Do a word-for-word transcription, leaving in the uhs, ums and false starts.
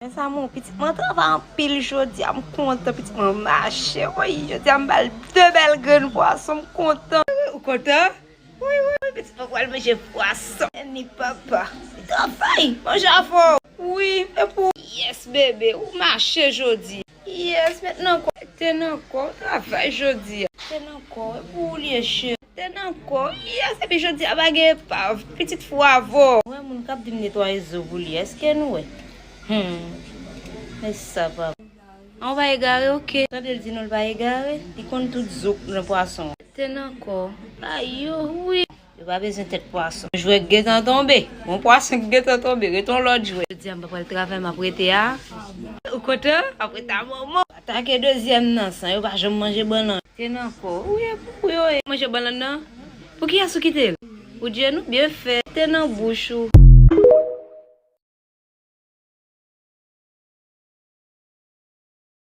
Men sa, mon pitit mwen travay anpil jodi a, m kontan, pitit mwen mache, wi, jodi a m ba l de bèl grenn pwason, m kontan. Ou kontan? Wi, wi, wi, pitit mwen pral manje pwason. Ni papa. Travay, manje avè w. Wi, e pou. Yes, bebe, ou mache jodi. Yes, men nan kò. Te nan kò, travay jodi a. Te nan kò, e pou ou li ye, cheri. Te nan kò, yes, epi jodi a pa gen epav. Pitit fou avè w. Wè moun k ap di m netwaye zo pou li, èske nou wè? Hmm, men sa pa. An, ou pa egare, oke. Tande l di nou l pa egare, li konn tout zo nan pwason. Te nan kò. Ayo, wi. Yo pa bezwen tèt pwason. Jwèt gentan tonbe. Bon pwason ki gentan tonbe. Rete yon lòt jwèt. Jodi a m pa pral travay, m ap rete a. Ou kontan? M ap rete a mòmò. Atake dezyèm nan, san yo pa janm manje bannann. Te nan kò. Ou ye pou yo ye. Manje bannann nan. Pou kiyès ou kite l? Pou Dye nou byen fè. Te nan bouch ou.